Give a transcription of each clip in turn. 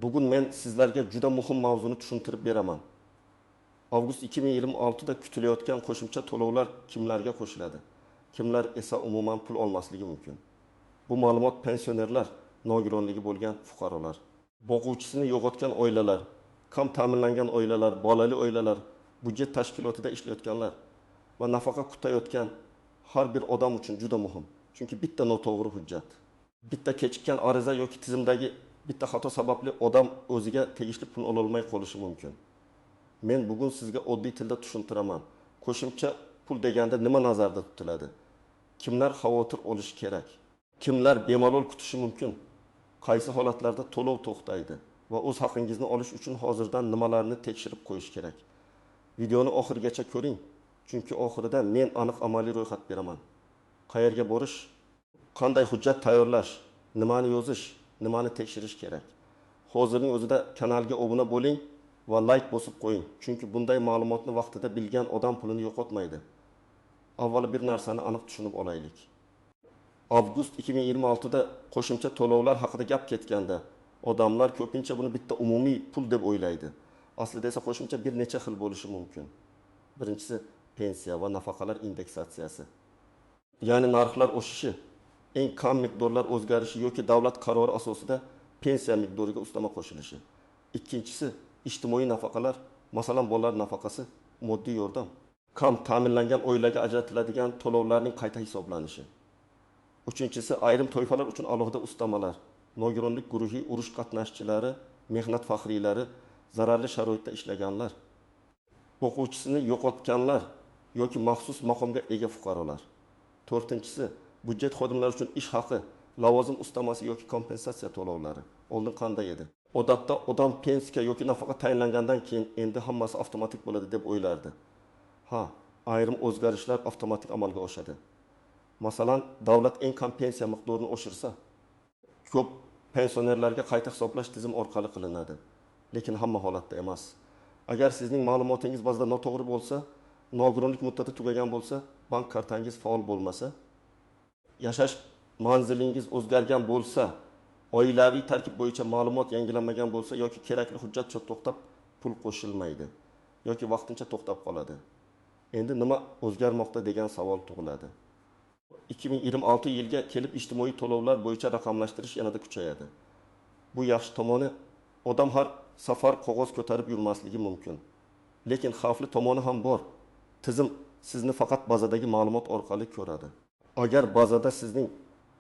Bugun men sizlarga juda muhim mavzuni tushuntirib beraman. Avgust 2026da kutilayotgan qo'shimcha to'lovlar kimlarga qo'shiladi, kimlar esa umuman pul olmasligi mumkin. Bu ma'lumot pensionerlar, nogironligi bo'lgan fuqarolar, boquvchisini yo'qotgan oilalar, kam ta'minlangan oilalar, bolali oilalar, byudjet tashkilotida ishlayotganlar va nafaqa kutayotgan har bir odam uchun juda muhim. Chunki bitta noto'g'ri hujjat, bitta kechikkan ariza yoki tizimdagi bitta xato sababli odam o'ziga tegishli pulni ololmay qolishi mumkin. Men bugun sizga oddiy tilda tushuntiraman. Qo'shimcha pul deganda nima nazarda tutiladi? Kimlar xavotir olishi kerak? Kimlar bemalol kutishi mumkin? Qaysi holatlarda to'lov to'xtaydi va o'z haqingizni olish uchun hozirdan nimalarni tekshirib qo'yish kerak? Videoni oxirigacha ko'ring, chunki oxirida men aniq amaliy ro'yxat beraman. Qayerga borish, qanday hujjat tayyorlash, nimani yozish, nimani tekshirish kerak. Hozirning o'zida kanalga obuna bo'ling va like bosib qo'ying, chunki bunday ma'lumotni vaqtida bilgan odam pulini yo'qotmaydi. Avvalo bir narsani aniq tushunib olaylik. Avgust 2026da qo'shimcha to'lovlar haqida gap ketganda odamlar ko'pincha buni bitta umumiy pul deb o'ylaydi. Aslida esa qo'shimcha bir necha xil bo'lishi mumkin. Birinchisi pensiya va nafaqalar indeksatsiyasi. Ya'ni narxlar oshishi, eng kam miqdorlar o'zgarishi yoki davlat qarori asosida pensiya miqdoriga ustama qo'shilishi. Ikkinchisi ijtimoiy nafaqalar, masalan bolalar nafaqasi, moddiy yordam, kam ta'minlangan oilaga ajratiladigan to'lovlarning qayta hisoblanishi. Uchinchisi ayrim toifalar uchun alohida ustamalar, nogironlik guruhi, urush qatnashchilari, mehnat faxriylari, zararli sharoitda ishlaganlar, boquvchisini yo'qotganlar yoki maxsus maqomga ega fuqarolar. To'rtinchisi byudjet xodimlari uchun ish haqi, lavozim ustamasi yoki kompensatsiya to'lovlari. Oldin qanday edi? Odatda odam pensiya yoki nafaqa tayinlangandan keyin endi hammasi avtomatik bo'ladi deb o'ylardi. Ha, ayrim o'zgarishlar avtomatik amalga oshadi. Masalan, davlat eng kam pensiya miqdorini oshirsa, ko'p pensionerlarga qayta hisoblash tizim orqali qilinadi. Lekin hamma holatda emas. Agar sizning ma'lumotingiz ba'zida noto'g'ri bo'lsa, nogironlik muddati tugagan bo'lsa, bank kartangiz faol bo'lmasa, yashash manzilingiz o'zgargan bo'lsa, oilaviy tarkib bo'yicha ma'lumot yangilanmagan bo'lsa yoki kerakli hujjat to'xtab pul qo'shilmaydi yoki vaqtincha to'xtab qoladi. Endi nima o'zgarmoqda degan savol tug'iladi. 2026 yilga kelib ijtimoiy to'lovlar bo'yicha raqamlashtirish yanada kuchayadi. Bu yaxshi tomoni, odam har safar qog'oz ko'tarib yurmasligi mumkin. Lekin xavfli tomoni ham bor. Tizim sizni faqat bazadagi ma'lumot orqali ko'radi. Agar bazada sizning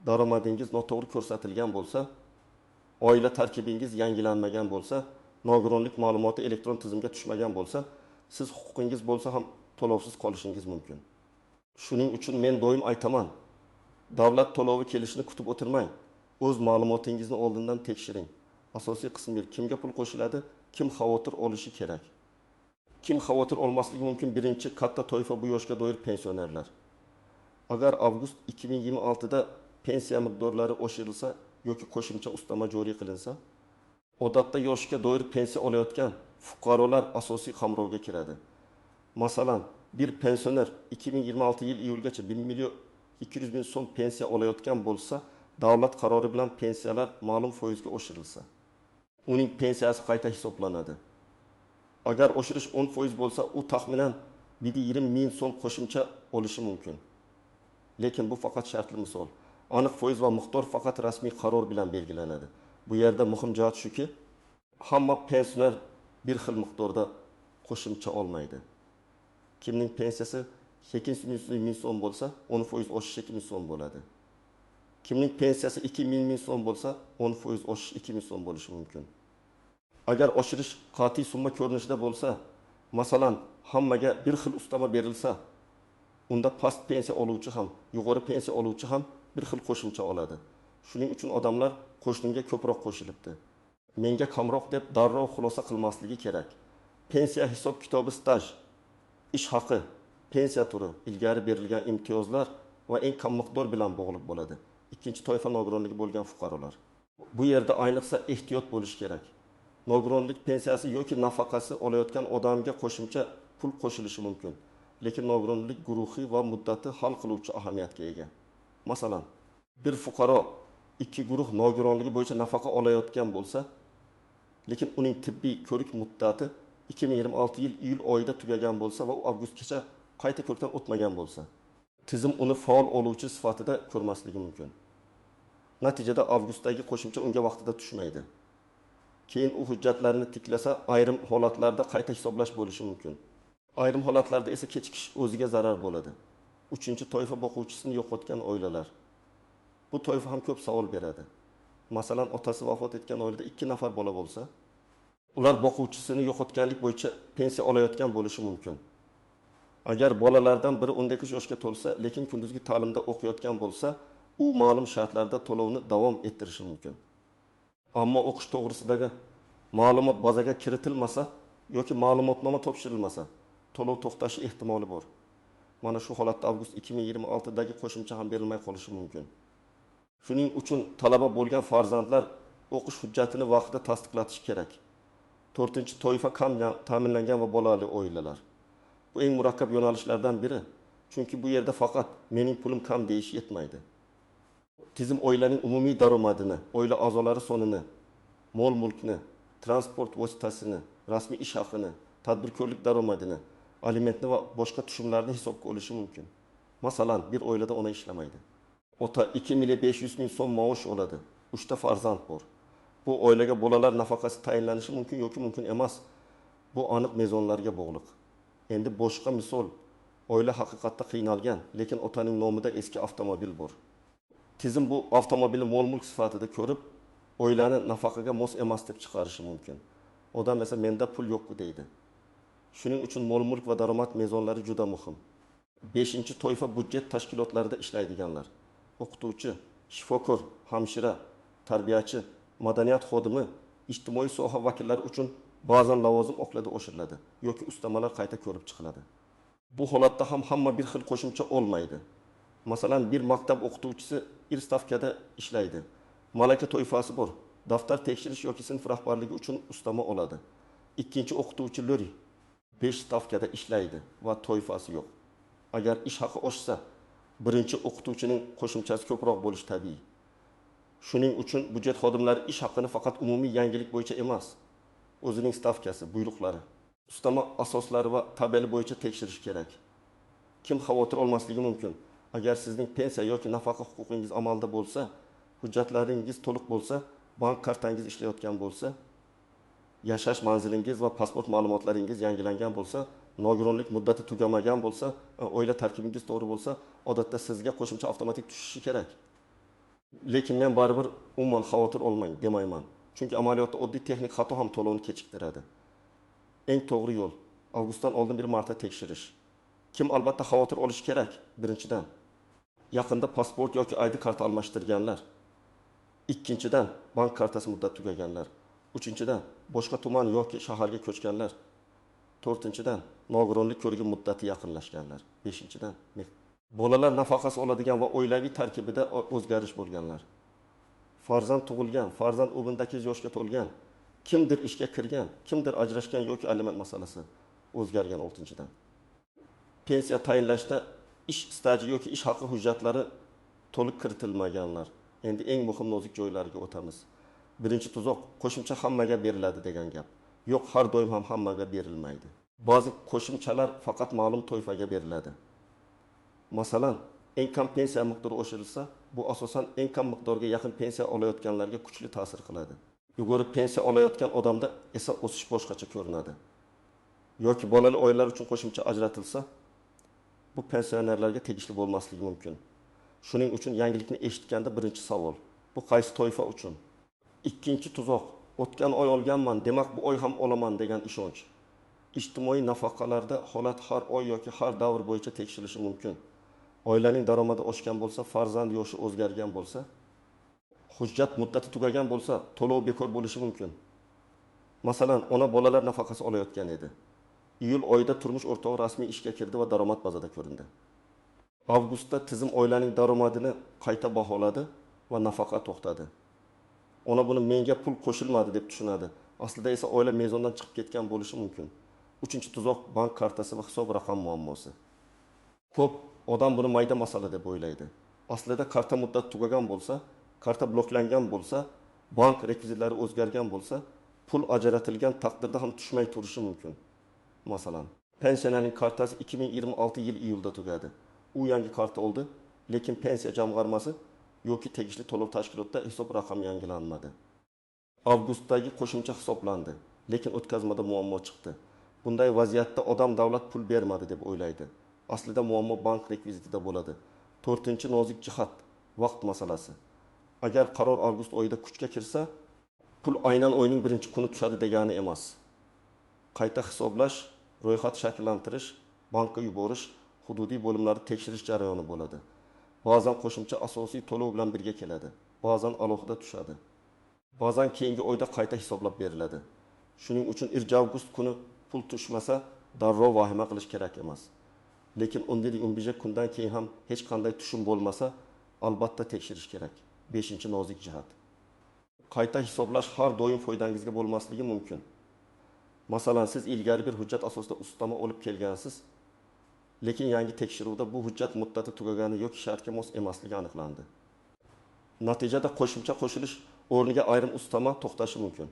daromadingiz noto'g'ri ko'rsatilgan bo'lsa, oila tarkibingiz yangilanmagan bo'lsa, nogironlik ma'lumoti elektron tizimga tushmagan bo'lsa, siz huquqingiz bo'lsa ham to'lovsiz qolishingiz mumkin. Shuning uchun men doim aytaman, davlat to'lovi kelishini kutib o'tirmang. O'z ma'lumotingizni oldindan tekshiring. Asosiy qismi kimga pul qo'shiladi, kim xavotir olishi kerak. Kim xavotir olmasligi mumkin? Birinchi katta toifa bu yoshga doir pensionerlar. Agar avgust 2026da pensiya miqdorlari oshirilsa yoki qo'shimcha ustama joriy qilinsa, odatda yoshga doir pensiya olayotgan fuqarolar asosiy qamrovga kiradi. Masalan, bir pensioner 2026 yil iyulgacha 1 million 200 ming so'm pensiya olayotgan bo'lsa, davlat qarori bilan pensiyalar ma'lum foizga oshirilsa, uning pensiyasi qayta hisoblanadi. Agar oshirish 10% bo'lsa, u taxminan 1,5 ming so'm qo'shimcha olishi mumkin. Lekin bu faqat shartli misol. Aniq foiz va miqdor faqat rasmiy qaror bilan belgilanadi. Bu yerda muhim jihat shuki, hamma pensioner bir xil miqdorda qo'shimcha olmaydi. Kimning pensiyasi 800 ming so'm bo'lsa, 10% oshishi 2 ming so'm bo'ladi. Kimning pensiyasi 2000 ming so'm bo'lsa, 10% oshish 2 ming so'm bo'lishi mumkin. Agar oshirish qat'iy summa ko'rinishida bo'lsa, masalan, hammaga bir xil ustama berilsa, unda past pensiya oluvchi ham, yuqori pensiya oluvchi ham bir xil qo'shimcha oladi. Shuning uchun odamlar qo'shnimga ko'proq qo'shilibdi, menga kamroq deb darrov xulosa qilmasligi kerak. Pensiya hisob kitobi staj, ish haqi, pensiya turi, ilgari berilgan imtiyozlar va eng kam miqdor bilan bog'liq bo'ladi. Ikkinchi toifa nogironligi bo'lgan fuqarolar. Bu yerda ayniqsa ehtiyot bo'lish kerak. Nogironlik pensiyasi yoki nafaqasi olayotgan odamga qo'shimcha pul qo'shilishi mumkin. Lekin nogironlik guruhi va muddati hal qiluvchi ahamiyatga ega. Masalan, bir fuqaro ikki guruh nogironligi bo'yicha nafaqa olayotgan bo'lsa, Lekin uning tibbiy ko'rik muddati 2026 yil iyul oyida tugagan bo'lsa va u avgustgacha qayta ko'rikdan o'tmagan bo'lsa, tizim uni faol oluvchi sifatida ko'rmasligi mumkin. Natijada avgustdagi qo'shimcha unga vaqtida tushmaydi. Keyin u hujjatlarini tiklasa, ayrim holatlarda qayta hisoblash bo'lishi mumkin. Ayrim holatlarda esa kechikish o'ziga zarar bo'ladi. Uchinchi toifa boquvchisini yo'qotgan oilalar. Bu toifa ham ko'p savol beradi. Masalan, otasi vafot etgan oilada 2 nafar bola bo'lsa, ular boquvchisini yo'qotganlik bo'yicha pensiya olayotgan bo'lishi mumkin. Agar bolalardan biri 18 yoshga to'lsa, lekin kunduzgi ta'limda o'qiyotgan bo'lsa, u ma'lum shartlarda to'lovni davom ettirishi mumkin. Ammo o'qish to'g'risidagi ma'lumot bazaga kiritilmasa yoki ma'lumotnoma topshirilmasa, to'lov to'xtashi ehtimoli bor. Mana shu holatda avgust 2026dagi qo'shimcha ham berilmay qolishi mumkin. Shuning uchun talaba bo'lgan farzandlar o'qish hujjatini vaqtida tasdiqlatishi kerak. To'rtinchi toifa kam ta'minlangan va bolali oilalar. Bu eng murakkab yo'nalishlardan biri. Chunki bu yerda faqat mening pulim kam deyish yetmaydi. Tizim oilaning umumiy daromadini, oila a'zolari sonini, mol-mulkni, transport vositasini, rasmiy ish haqini, tadbirkorlik daromadini, alimentni va boshqa tushumlarni hisobga olishi mumkin. Masalan, bir oilada ona ishlamaydi. Ota 2 500 000 so'm maosh oladi. 3 ta farzand bor. Bu oilaga bolalar nafaqasi tayinlanishi mumkin yoki mumkin emas. Bu aniq mezonlarga bog'liq. Endi boshqa misol, oila haqiqatda qiynalgan, lekin otaning nomida eski avtomobil bor. Tizim bu avtomobilni mol-mulk sifatida ko'rib, oilani nafaqaga mos emas deb chiqarishi mumkin. Odam esa menda pul yo'q deydi. Shuning uchun mol-mulk va daromad mezonlari juda muhim. 5 toifa budjet tashkilotlarida ishlaydiganlar. O'qituvchi, shifokor, hamshira, tarbiyachi, madaniyat xodimi, ijtimoiy soha vakillari uchun ba'zan lavozim oqladi oshiriladi yoki ustamalar qayta ko'rib chiqiladi. Bu holatda ham hamma bir xil qo'shimcha olmaydi. Masalan, bir maktab o'qituvchisi ir stavkada ishlaydi. Malaka toifasi bor. Daftar tekshirish yoki sinf rahbarligi uchun ustama oladi. Ikkinchi o'qituvchi lo'ri 5 stavkada ishlaydi va toifasi yo'q. Agar ish haqi oshsa, birinchi o'qituvchining qo'shimchasi ko'proq bo'lishi tabiiy. Shuning uchun budjet xodimlari ish haqini faqat umumiy yangilik bo'yicha emas, o'zining stavkasi, buyruqlari, ustama asoslari va tabeli bo'yicha tekshirish kerak. Kim xavotir olmasligi mumkin? Agar sizning pensiya yoki nafaqa huquqingiz amalda bo'lsa, hujjatlaringiz to'liq bo'lsa, bank kartangiz ishlayotgan bo'lsa, yashash manzilingiz va pasport ma'lumotlaringiz yangilangan bo'lsa, nogironlik muddati tugamagan bo'lsa, oila tarkibingiz to'g'ri bo'lsa, odatda sizga qo'shimcha avtomatik tushishi kerak. Lekin men baribir umuman xavotir olmang demayman. Chunki amaliyotda oddiy texnik xato ham to'lovni kechiktiradi. Eng to'g'ri yo'l avgustdan oldin bir marta tekshirish. Kim albatta xavotir olishi kerak? Birinchidan, yaqinda pasport yoki ID karta almashtirganlar. Ikkinchidan, bank kartasi muddati tugaganlar. Uchinchidan, boshqa tuman yoki shaharga ko'chganlar. To'rtinchidan, nogironlik ko'rigi muddati yaqinlashganlar. Beshinchidan, bolalar nafaqasi oladigan va oilaviy tarkibida o'zgarish bo'lganlar. Farzand tug'ilgan, farzand 18 yoshga to'lgan, kimdir ishga kirgan, kimdir ajrashgan yoki aliment masalasi o'zgargan. Oltinchidan, pensiya tayinlashda ish staji yoki ish haqi hujjatlari to'liq kiritilmaganlar. Endi eng muhim nozik joylariga o'tamiz. Birinchi tuzoq, qo'shimcha hammaga beriladi degan gap. Yo'q, har doim ham hammaga berilmaydi. Ba'zi qo'shimchalar faqat ma'lum toifaga beriladi. Masalan, eng kam pensiya miqdori oshirilsa, bu asosan eng kam miqdorga yaqin pensiya olayotganlarga kuchli ta'sir qiladi. Yuqori pensiya olayotgan odamda esa o'sish boshqacha ko'rinadi. Yoki bolali oilalar uchun qo'shimcha ajratilsa, bu pensionerlarga tegishli bo'lmasligi mumkin. Shuning uchun yangilikni eshitganda birinchi savol, bu qaysi toifa uchun? Ikkinchi tuzoq, o'tgan oy olganman, demak bu oy ham olaman degan ishonch. Ijtimoiy nafaqalarda holat har oy yoki har davr bo'yicha tekshirilishi mumkin. Oilaning daromadi oshgan bo'lsa, farzand yoshi o'zgargan bo'lsa, hujjat muddati tugagan bo'lsa, to'lov bekor bo'lishi mumkin. Masalan, ona bolalar nafaqasi olayotgan edi. Iyul oyida turmush o'rtog'i rasmiy ishga kirdi va daromad bazada ko'rindi. Avgustda tizim oilaning daromadini qayta baholadi va nafaqa to'xtadi. Ona buni menga pul qo'shilmadi deb tushunadi. Aslida esa oila mezondan chiqib ketgan bo'lishi mumkin. Uchinchi tuzoq, bank kartasi va hisob raqam muammosi. Ko'p odam buni mayda masala deb o'ylaydi. Aslida karta muddati tugagan bo'lsa, karta bloklangan bo'lsa, bank rekvizitlari o'zgargan bo'lsa, Pul ajratilgan taqdirda ham tushmay turishi mumkin. Masalan. Pensionerning kartasi 2026 yil iyulda tugadi. U yangi karta oldi, lekin Pensiya jamg'armasi yoki tegishli to'lov tashkilotida hisob raqami yangilanmadi. Avgustdagi qo'shimcha hisoblandi, lekin o'tkazmada muammo chiqdi. Bunday vaziyatda odam davlat pul bermadi deb o'ylaydi. Aslida muammo bank rekvizitida bo'ladi. To'rtinchi nozik jihat: vaqt masalasi. Agar qaror avgust oyida kuchga kirsa, pul aynan oyning birinchi kuni tushadi degani emas. Qayta hisoblash, ro'yxat shakllantirish, bankka yuborish, hududiy bo'limlarda tekshirish jarayoni bo'ladi. Ba'zan qo'shimcha asosiy to'lov bilan birga keladi, ba'zan alohida tushadi. Ba'zan keyingi oyda qayta hisoblab beriladi. Shuning uchun 1 avgust kuni pul tushmasa, darrov vahima qilish kerak emas. Lekin 11-15 kundan keyin ham hech qanday tushum bo'lmasa, albatta tekshirish kerak. Beshinchi nozik jihat: qayta hisoblash har doim foydangizga bo'lmasligi mumkin. Masalan, siz ilgari bir hujjat asosida ustama olib kelgansiz, lekin yangi tekshiruvda bu hujjat muddati tugagani yoki shartga mos emasligi aniqlandi. Natijada qo'shimcha qo'shilish o'rniga ayrim ustama to'xtashi mumkin.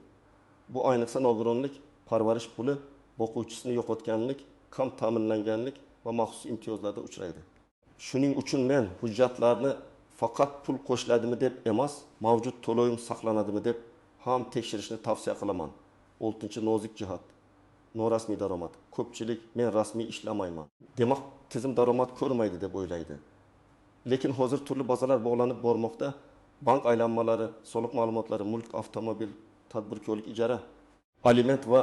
Bu ayniqsa nogironlik, parvarish puli, boquvchisini yo'qotganlik, kam ta'minlanganlik va maxsus imtiyozlarda uchraydi. Shuning uchun men hujjatlarni faqat pul qo'shiladimi deb emas, mavjud to'lovim saqlanadimi deb ham tekshirishni tavsiya qilaman. Oltinchi nozik jihat: norasmiy daromad. Ko'pchilik men rasmiy ishlamayman, demak tizim daromad ko'rmaydi deb o'ylaydi. Lekin hozir turli bazalar bog'lanib bormoqda: bank aylanmalari, soliq ma'lumotlari, mulk, avtomobil, tadbirkorlik, ijara, aliment va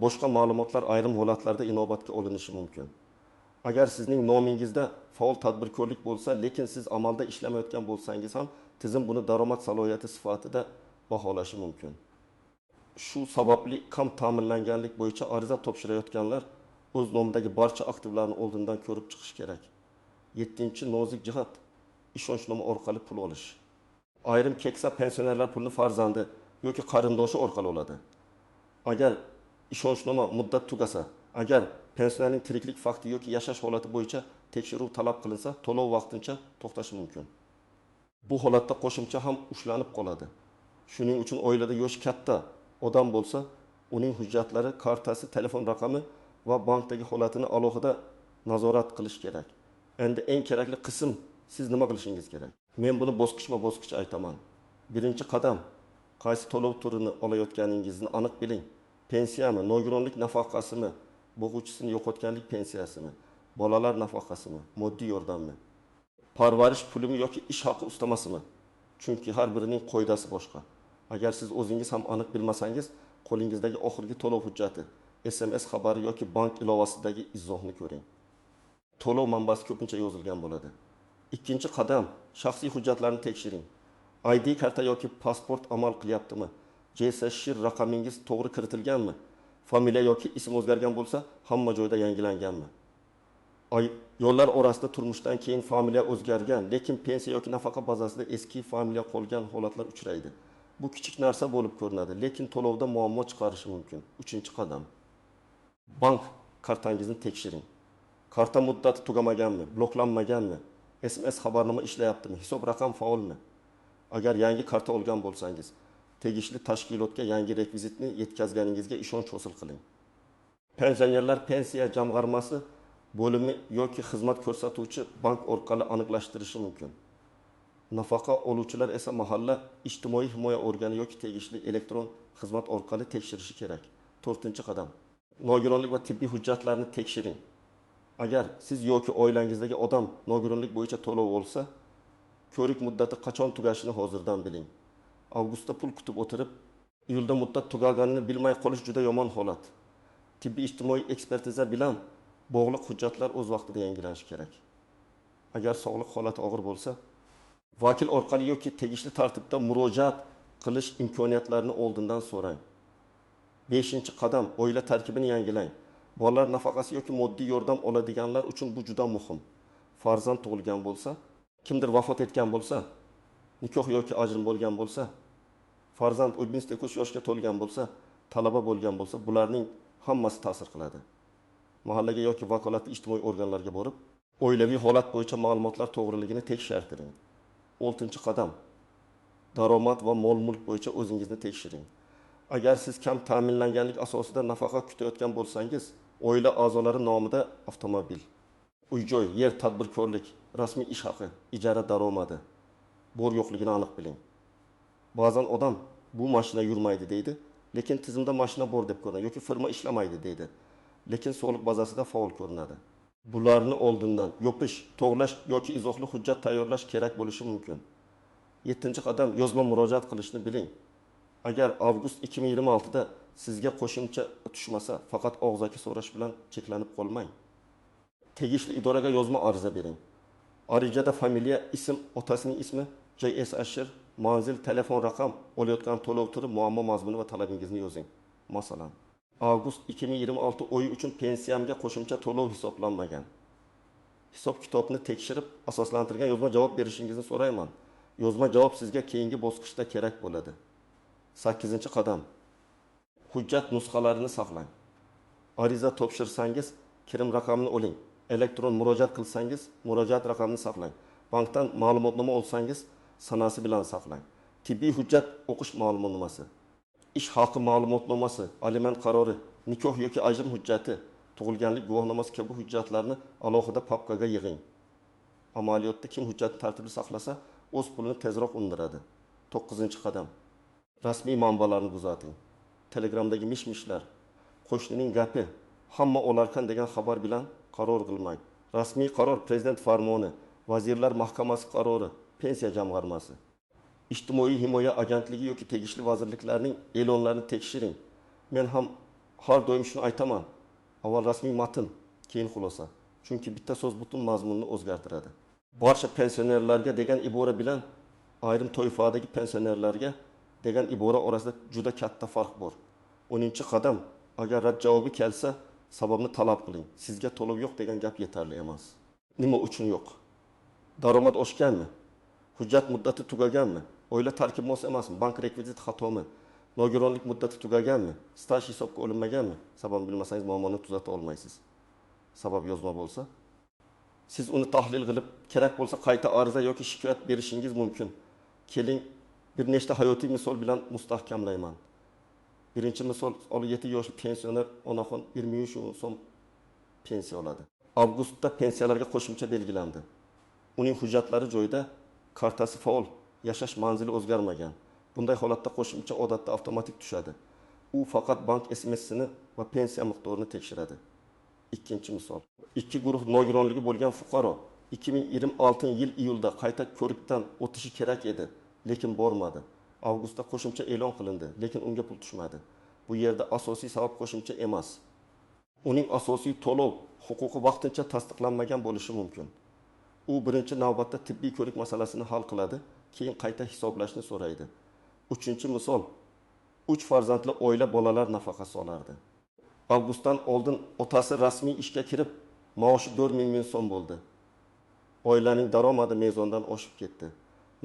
boshqa ma'lumotlar ayrim holatlarda inobatga olinishi mumkin. Agar sizning nomingizda faol tadbirkorlik bo'lsa, lekin siz amalda ishlamayotgan bo'lsangiz ham, tizim buni daromad salohiyati sifatida baholashi mumkin. Shu sababli kam ta'minlanganlik bo'yicha ariza topshirayotganlar o'z nomidagi barcha aktivlarni oldindan ko'rib chiqish kerak. Yettinchi nozik jihat: ishonchnoma orqali pul olish. Ayrim keksa pensionerlar pulni farzandi yoki qarindoshi orqali oladi. Agar ishonchnoma muddat tugasa, agar pensionerning tiriklik fakti yoki yashash holati bo'yicha tekshiruv talab qilinsa, to'lov vaqtincha to'xtashi mumkin. Bu holatda qo'shimcha ham ushlanib qoladi. Shuning uchun oilada yoshi katta odam bo'lsa, uning hujjatlari, kartasi, telefon raqami va bankdagi holatini alohida nazorat qilish kerak. Endi eng kerakli qism: siz nima qilishingiz kerak? Men buni bosqichma bosqich aytaman. Birinchi qadam: qaysi to'lov turini olayotganingizni aniq biling. Pensiyami, nogironlik nafaqasimi, boquvchisini yo'qotganlik pensiyasimi, bolalar nafaqasimi, moddiy yordammi, parvarish pulimi yoki ish haqi ustamasimi? Chunki har birining qoidasi boshqa. Agar siz o'zingiz ham aniq bilmasangiz, qo'lingizdagi oxirgi to'lov hujjati, SMS xabari yoki bank ilovasidagi izohni ko'ring. To'lov manbasi ko'pincha yozilgan bo'ladi. Ikkinchi qadam: shaxsiy hujjatlarni tekshiring. ID karta yoki pasport amal qilyaptimi? JSSh raqamingiz to'g'ri kiritilganmi? Familiya yoki ism o'zgargan bo'lsa, hamma joyda yangilanganmi? Ayollar orasida turmushdan keyin familiya o'zgargan, lekin pensiya yoki nafaqa bazasida eski familiya qolgan holatlar uchraydi. Bu kichik narsa bo'lib ko'rinadi, lekin to'lovda muammo chiqarishi mumkin. Uchinchi qadam: bank kartangizni tekshiring. Karta muddati tugamaganmi, bloklanmaganmi, SMS xabarnoma ishlayaptimi, hisob raqam faolmi? Agar yangi karta olgan bo'lsangiz, tegishli tashkilotga yangi rekvizitni yetkazganingizga ishonch hosil qiling. Pensionerlar Pensiya jamg'armasi bo'limi yoki xizmat ko'rsatuvchi bank orqali aniqlashtirishi mumkin. Nafaqa oluvchilar esa mahalla ijtimoiy himoya organi yoki tegishli elektron xizmat orqali tekshirishi kerak. To'rtinchi qadam: nogironlik va tibbiy hujjatlarni tekshiring. Agar siz yoki oilangizdagi odam nogironlik bo'yicha to'lov olsa, ko'rik muddati qachon tugashini hozirdan biling. Avgustda pul kutib o'tirib, iyulda muddat tugaganini bilmay qolish juda yomon holat. Tibbiy ijtimoiy ekspertiza bilan bog'liq hujjatlar o'z vaqtida yangilanishi kerak. Agar sog'liq holati og'ir bo'lsa, vakil orqali yoki tegishli tartibda murojaat qilish imkoniyatlarini oldindan so'rang. Beshinchi qadam: oila tarkibini yangilang. Bolalar nafaqasi yoki moddiy yordam oladiganlar uchun bu juda muhim. Farzand tug'ilgan bo'lsa, kimdir vafot etgan bo'lsa, nikoh yoki ajrim bo'lgan bo'lsa, farzand 18 yoshga to'lgan bo'lsa, talaba bo'lgan bo'lsa, bularning hammasi ta'sir qiladi. Mahallaga yoki vakolatli ijtimoiy organlarga borib, oilaviy holat bo'yicha ma'lumotlar to'g'riligini tekshirtiring. Oltinchi qadam: daromad va mol mulk bo'yicha o'zingizni tekshiring. Agar siz kam ta'minlanganlik asosida nafaqa kutayotgan bo'lsangiz, oila a'zolari nomida avtomobil, uy-joy, yer, tadbirkorlik, rasmiy ish haqi, ijara daromadi bor-yo'qligini aniq biling. Ba'zan odam bu mashina yurmaydi deydi, lekin tizimda mashina bor deb ko'rinadi yoki firma ishlamaydi deydi, lekin soliq bazasida faol ko'rinadi. Bularni oldindan yopish, to'g'rilash yoki izohli hujjat tayyorlash kerak bo'lishi mumkin. Yettinchi qadam: yozma murojaat qilishni biling. Agar avgust 2026da sizga qo'shimcha tushmasa, faqat og'zaki so'rash bilan cheklanib qolmang. Tegishli idoraga yozma ariza bering. Arizada familiya, ism, otasining ismi, JSHR, manzil, telefon raqam, olayotgan to'lov turi, muammo mazmuni va talabingizni yozing. Masalan, avgust 2026 oyi uchun pensiyamga qo'shimcha to'lov hisoblanmagan. Hisob-kitobni tekshirib, asoslantirgan yozma javob berishingizni so'rayman. Yozma javob sizga keyingi bosqichda kerak bo'ladi. Sakkizinchi qadam: hujjat nusxalarini saqlang. Ariza topshirsangiz, kirim raqamini oling. Elektron murojaat qilsangiz, murojaat raqamini saqlang. Bankdan ma'lumotnoma olsangiz, sanasi bilan saqlang. Tibbiy hujjat, o'qish ma'lumotnomasi, ish haqi ma'lumotnomasi, aliment qarori, nikoh yoki ajrim hujjati, tug'ilganlik guvohnomasi kabi hujjatlarni alohida papkaga yig'ing. Amaliyotda kim hujjatni tartibli saqlasa, o'z pulini tezroq undiradi. To'qqizinchi qadam: rasmiy manbalarni kuzating. Telegramdagi mish-mishlar, qo'shnining gapi, hamma olarkan degan xabar bilan qaror qilmang. Rasmiy qaror, prezident farmoni, Vazirlar Mahkamasi qarori, Pensiya jamg'armasi, Ijtimoiy himoya agentligi yoki tegishli vazirliklarning e'lonlarini tekshiring. Men ham har doim shuni aytaman: avval rasmiy matn, keyin xulosa. Chunki bitta so'z butun mazmunni o'zgartiradi. Barcha pensionerlarga degan ibora bilan ayrim toifadagi pensionerlarga degan ibora orasida juda katta farq bor. 10. Qadam: agar rad javobi kelsa, sababni talab qiling. Sizga to'lov yo'q degan gap yetarli emas. Nima uchun yo'q? Daromad oshganmi? Hujjat muddati tugaganmi? Oila tarkibi mos emasmi? Bank rekviziti xatomi? Nogironlik muddati tugaganmi? Staj hisobga olinmaganmi? Sababni bilmasangiz, muammoni tuzata olmaysiz. Sabab yozma bo'lsa, siz uni tahlil qilib, kerak bo'lsa qayta ariza yoki shikoyat berishingiz mumkin. Keling, bir nechta hayotiy misol bilan mustahkamlayman. Birinchi misol: 7 yoshli pensioner onaxon 23 ming so'm pensiya oladi. Avgustda pensiyalarga qo'shimcha belgilandi. Uning hujjatlari joyida, kartasi faol, yashash manzili o'zgarmagan. Bunday holatda qo'shimcha odatda avtomatik tushadi. U faqat bank SMS'ini va pensiya miqdorini tekshiradi. Ikkinchi misol: ikki guruh nogironligi bo'lgan fuqaro 2026 yil iyulda qayta ko'rikdan o'tishi kerak edi, lekin bormadi. Avgustda qo'shimcha e'lon qilindi, lekin unga pul tushmadi. Bu yerda asosiy sabab qo'shimcha emas. Uning asosiy to'lov huquqi vaqtincha tasdiqlanmagan bo'lishi mumkin. U birinchi navbatda tibbiy ko'rik masalasini hal qiladi, keyin qayta hisoblashni so'raydi. Uchinchi misol: uch farzandli oila bolalar nafaqasi olardi. Avgustdan oldin otasi rasmiy ishga kirib, maoshi 4000 ming so'm bo'ldi. Oilaning daromadi mezondan oshib ketdi.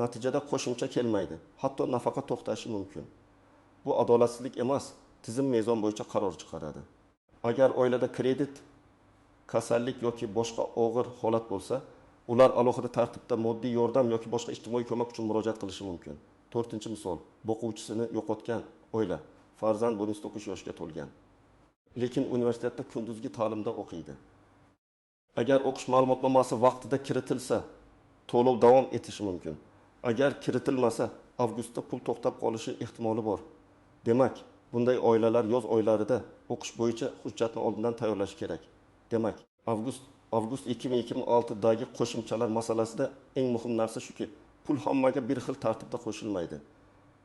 Natijada qo'shimcha kelmaydi, hatto nafaqa to'xtashi mumkin. Bu adolatsizlik emas, tizim mezon bo'yicha qaror chiqaradi. Agar oilada kredit, kasallik yoki boshqa og'ir holat bo'lsa, ular alohida tartibda moddiy yordam yoki boshqa ijtimoiy ko'mak uchun murojaat qilishi mumkin. To'rtinchi misol: boquvchisini yo'qotgan oila, farzand 19 yoshga to'lgan, lekin universitetda kunduzgi ta'limda o'qiydi. Agar o'qish ma'lumotnomasi vaqtida kiritilsa, to'lov davom etishi mumkin. Agar kiritilmasa, avgustda pul to'xtab qolishi ehtimoli bor. Demak, bunday oilalar yoz oylarida o'qish bo'yicha hujjatni oldindan tayyorlashi kerak. Demak, avgust 2026dagi qo'shimchalar masalasida eng muhim narsa shuki, pul hammaga bir xil tartibda qo'shilmaydi.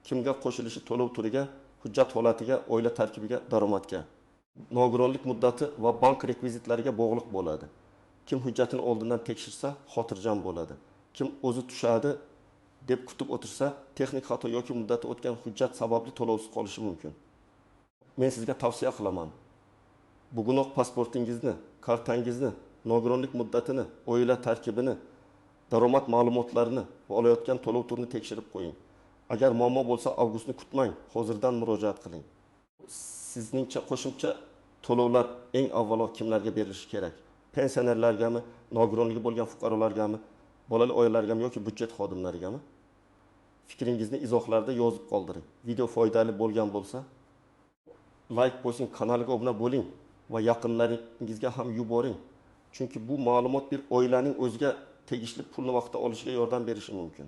Kimga qo'shilishi to'lov turiga, hujjat holatiga, oila tarkibiga, daromadga, nogironlik muddati va bank rekvizitlariga bog'liq bo'ladi. Kim hujjatini oldindan tekshirsa, xotirjam bo'ladi. Kim o'zi tushadi deb kutib o'tirsa, texnik xato yoki muddati o'tgan hujjat sababli to'lovsiz qolishi mumkin. Men sizga tavsiya qilaman. Bugunoq pasportingizni, kartangizni, nogironlik muddatini, oila tarkibini, daromad ma'lumotlarini va olayotgan to'lov turini tekshirib qo'ying. Agar muammo bo'lsa, avgustni kutmang, hozirdan murojaat qiling. Sizningcha qo'shimcha to'lovlar eng avvalo kimlarga berilishi kerak? Pensionerlargami, nogironligi bo'lgan fuqarolargami, bolali oilalargami yoki byudjet xodimlarigami? Fikringizni izohlarda yozib qoldiring. Video foydali bo'lgan bo'lsa, Layk bosing, kanalga obuna bo'ling va yaqinlaringizga ham yuboring. Chunki bu ma'lumot bir oilaning o'ziga tegishli pulni vaqtida olishiga yordam berishi mumkin.